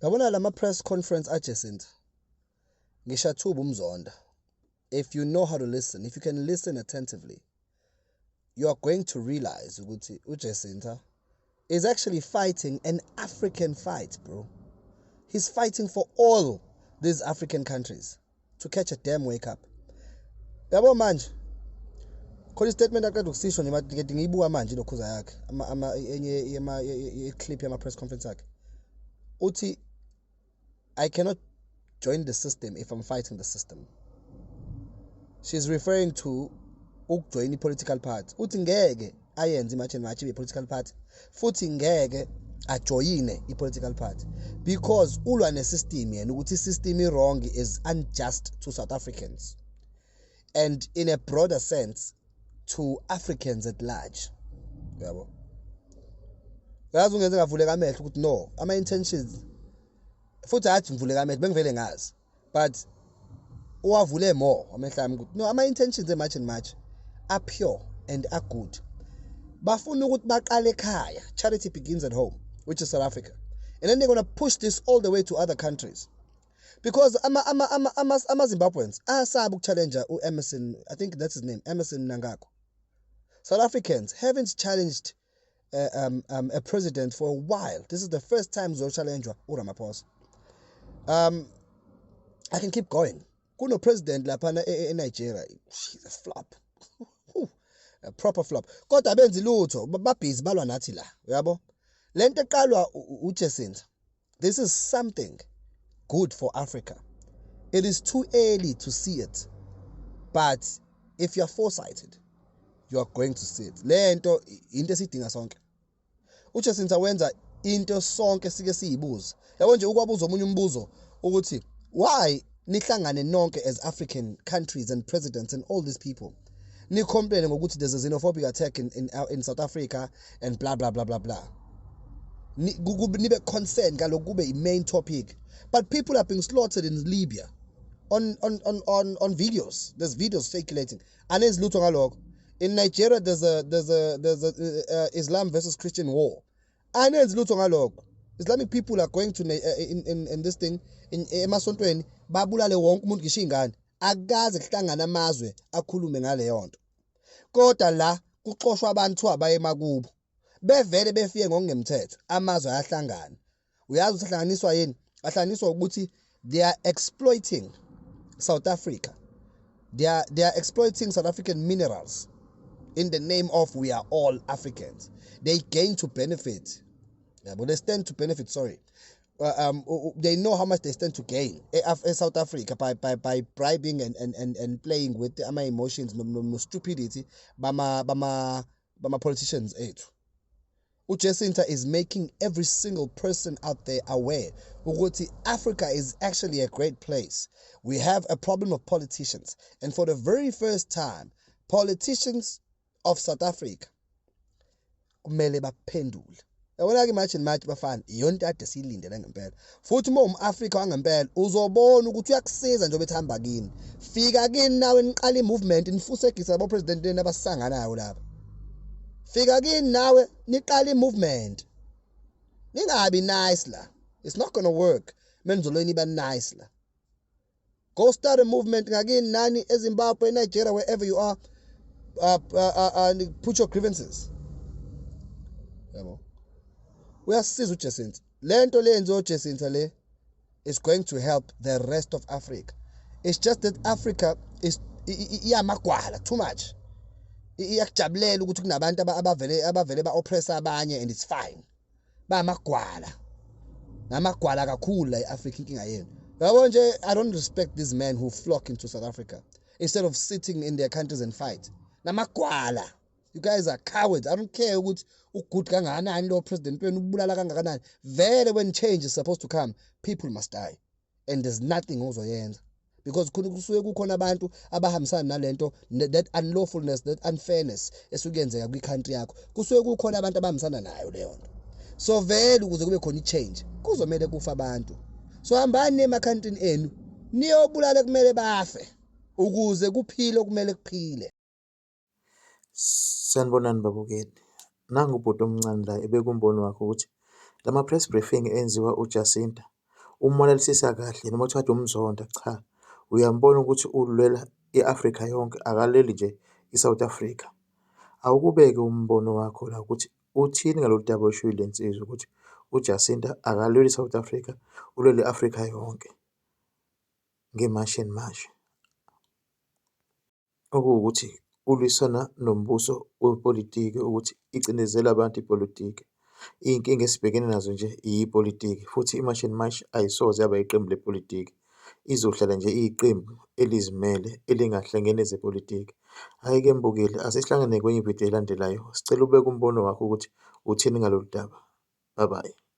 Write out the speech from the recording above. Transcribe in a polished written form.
Yabona lama press conference aJacinta. Ngisho thuba umzonda. If you know how to listen, if you can listen attentively, you are going to realize ukuthi uJacinta is actually fighting an African fight, bro. He's fighting for all these African countries to catch a damn wake up. Yabo manje khona istatement aqeda ukusisho nje manje ngiyibuka manje lokhuza yakhe ama enye yama clip yama press conference yakhe. Uthi, "I cannot join the system if I'm fighting the system." She's referring to ukujoin i-political party. Uthi ngeke ayenze iMarch and March ibe political party, futhi ngeke ajoyine i-political party because ulwa ne-system yena, ukuthi i-system i-wrong, is unjust to South Africans and in a broader sense to Africans at large. Yabo, yazi ungenze ngavuleka amehlo ukuthi no, ama-intentions futhi hathi ngivuleka amehlo, bengivele ngazi, but uwavule more amehlo ami ukuthi no, ama-intentions e-March and March are pure and are good. Bafuna ukuthi baqale ekhaya, charity begins at home, which is South Africa, and then they're going to push this all the way to other countries because ama Zimbabweans ayasaba ukuchallenge uEmmerson. I think that's his name, Emmerson Mnangagwa. South Africans haven't challenged a president for a while. This is the first time zo-challenge uRamaphosa. I can keep going. Kuno president laphana eNigeria, she's a flop, a proper flop, kodwa benzi lutho, babhizi balwa nathi la. Uyabo lento eqalwa uJacinta, this is something good for Africa. It is too early to see it, but if you are foresighted, you are going to see it. Lento into esidinga sonke. UJacinta wenza into sonke sike siyibuza. Yabo nje ukwabuza omunye umbuzo ukuthi why nihlangane nonke as African countries and presidents and all these people, ni complain ngokuthi there's a xenophobic attack in South Africa and blah blah blah blah blah, nibe concerned ngalokhu, kube i-main topic, but people are being slaughtered in Libya on videos. There's videos circulating, anenzi lutho ngalokho. In Nigeria there's a Islam versus Christian war, anenzi lutho ngalokho. Islamic people are going to in this thing in emasontweni, babulale wonke umuntu, ngisho ingane. Akukaze kuhlangana amazwe akhulume ngaleyo nto, kodwa la kuxoshwa abantu abaye emakubo bevele befike ngokungemthetho, amazwe ayahlangana. Uyazi ukuthi ahlanganiswa yini? Ahlanganiswa ukuthi they are exploiting South Africa. They are exploiting South African minerals in the name of "we are all Africans". They gain to benefit, yeah, but they stand to benefit, sorry. They know how much they stand to gain e South Africa by bribing and playing with ama emotions no stupidity bama politicians ethu. uJacinta is making every single person out there aware ukuthi Africa is actually a great place. We have a problem of politicians, and for the very first time, politicians of South Africa kumele baphendule. Yabona ke March and March, bafana, iyona into ade siyilindele ngempela. Futhi uma umAfrika wangempela, uzobona ukuthi uyakusiza njengoba ethamba kini. Fika kini nawe, niqala imovement, nifusekisa labo president leni abasanganayo lapha. Fika kini nawe, niqala imovement. Ningabi nice la, it's not gonna work. Menizolweni iba nice la. Go start a movement ngakini nani, eZimbabwe, eNigeria, wherever you are. Put your grievances. Yabo, uyasisiza uJacinta. Lento leyenziwa uJacinta le is going to help the rest of Africa. It's just that Africa is iyamagwala too much. Iyakujabulela ukuthi kunabantu abavele ba-oppress abanye and it's fine. Bayamagwala, namagwala kakhulu la e-Africa. Inkinga yenu, yabo nje, I don't respect these men who flock into South Africa instead of sitting in their countries and fight. Namagwala, you guys are cowards. I don't care ukuthi ugood kangakanani lo president wenu, ubulala kangakanani. Vele when change is supposed to come, people must die, and there's nothing ozoyenza because khona kusuke kukhona abantu abahambisana nalento, that unlawfulness, that unfairness esuke yenzeka kwi-country yakho. Kusuke kukhona abantu abahambisana nayo leyo nto. So vele ukuze kube khona i-change, kuzomele kufa abantu. So hambani emakhantrini enu, niyobulala kumele bafe ukuze kuphile okumele kuphile. Sanibonani babukeli. Nangu ubhuti omncane la ebeka umbono wakhe ukuthi lama press briefing enziwa uJacinta Uma ulalelisisa kahle noma kuthiwa kade umzonda, cha, uyambona ukuthi ulwela i-Afrika yonke, akalweli nje i-South Africa. Awukubeke umbono wakho la ukuthi uthini ngalolu daba olushiwo ile nsizwa ukuthi uJacinta akalweli i-South Africa, ulwela i-Afrika yonke nge-March and March. Okuwukuthi ulwisana nombuso wepolitiki ukuthi icindezela abantu ipolitiki. Iy'nkinga esibhekene nazo nje ipolitiki futhi i-March and March ayisoze yaba iqembu lepolitiki, izohlala nje iyiqembu elizimele elingahlangene nezepolitiki. Hhayi-ke mbukeli, ake sihlangane kwenye ividiyo elandelayo. Sicela ubeke umbono wakho ukuthi uthini ngalolu daba. Bye bye.